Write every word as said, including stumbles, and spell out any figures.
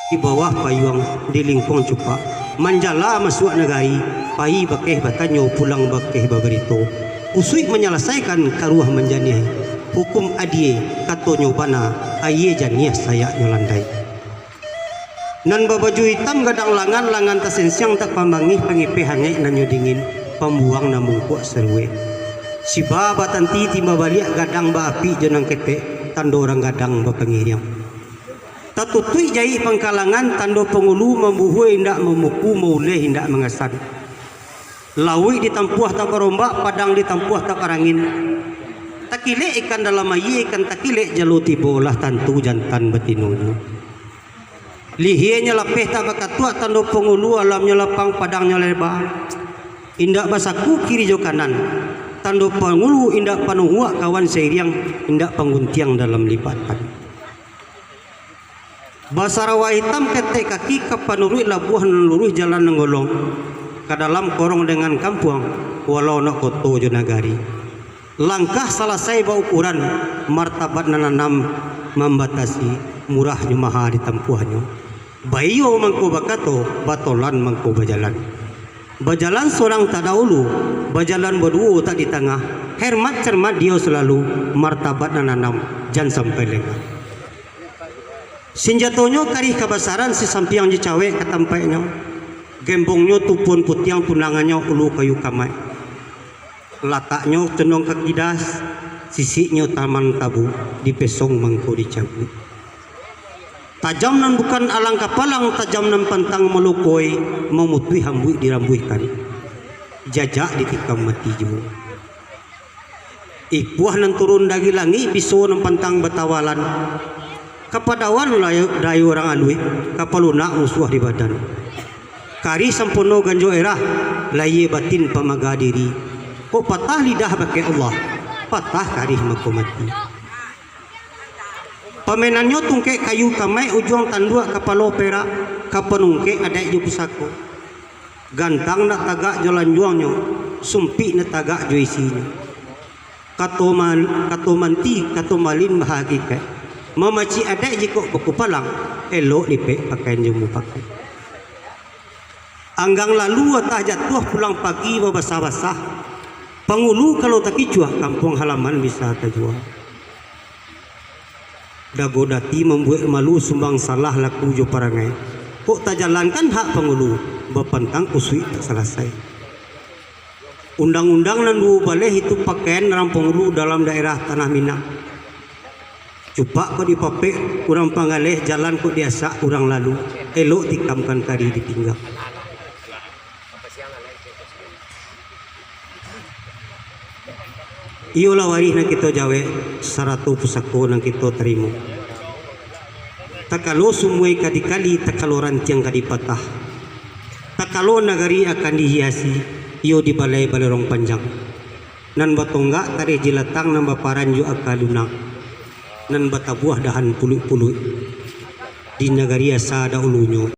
Di bawah payuang, di lingkuang cupak, manjala masuak nagari, pai bakeh batanyo, pulang bakeh babarito. Usuik manyalasaikan, karuah manjaniahi. Hukum adie, katonyo bana, aie janiah sayaknyo landai. Nan babaju itam gadang langan, langan tasensiang tak pamangih, pangipeh angek nan nyo dingin, pambuang nan mungkuak saruwe. Siba batanti timba baliak, gadang baapik jo nan ketek, tando urang gadang bapangiriang. Tatutuik jaik pangkalangan, tando pangulu mambuhua indak mamuku, mauleh indak mangasan. Lauik ditampuah tak barombak, padang ditampuah tak barangin. Takilek ikan dalam aia, ikan takilek jalo tibo, lah tantu jantan batinonyo. Lihienyo lapeh tak bakatuak, tando pangulu alamnyo lapang, padangnyo leba. Indak basaku kiri jo kanan, tando pangulu indak panuhuak kawan sairiang, indak pangguntiang dalam lipatan. Basarawa itam ketek kaki, ka panuruik labuah nan luruih, jalan nan golong, ka dalam korong dengan kampuang, walau nak koto jo nagari. Langkah salasai baukuran, martabat nan anam mambatasi, murahnyo maha ditampuahnyo. Baiyo mangko bakato, batolan mangko bajalan. Bajalan sorang tak daulu, bajalan baduo tak di tangah, hermat cermat dio salalu, martabat nan anam, jan sampai lengah. Sinjatonyo karih kabasaran, sisampiang jo cawek ka tampaiknyo. Gembongnyo tupuan putiang, tunangannyo ulu kayu kamaik. Lataknyo condong ka kidas, sisiknyo taman tabu, dipesong mangko dicabuik. Tajam nan bukan alang kapalang, tajam nan pantang malokoi, mamutuih ambuik dirambuihkan. Jajak ditikam mati juo. Ipuah nan turun dari langik, biso nan pantang batawalan. Kapadawan lai dai urang aluih, kapalunak musuah di badan. Karih sampono ganjo erah, layie batin pamaga diri. Kok patah lidah bakeh Allah, patah karih mako mati. Pamainannyo tungkek kayu kamaik, ujuang tanduak kapalo perak, ka panungkek adaik jo pusako. Gantang nak tagak jo lanjuangnyo, sumpik nak tagak jo isinyo. Kato man-, kato manti, kato malin bahakikaik. Mamacik adaik jikok bakupalang, elok lipek pakaian jo mupako. Anggang lalu atah jatuah, pulang pagi babasah-basah. Pangulu kalau takicuah, kampuang halaman bisa tajua. Dago dati mambuek malu, sumbang salah laku jo parangai. Kok tajalankan hak pangulu, bapantang usuik tak salasai. Undang-undang nan duo baleh itu pakaian urang pangulu dalam daerah Tanah Minang. Cupak kok dipapek urang panggaleh, jalan kok diasak urang lalu, elok tikamkan kari di pinggang. Iyolah warih nan kito jawek, sarato pusako nan kito tarimo. Takalo sumua ka dikali, takalo rantiang ka dipatah. Takalo nagari akan dihiasi, iyo dibalai balorong panjang. Nan batonggak tareh jilatang, nan baparan jo aka lunang, nan batabuah dahan puluik-puluik. Di nagari asa daulunyo,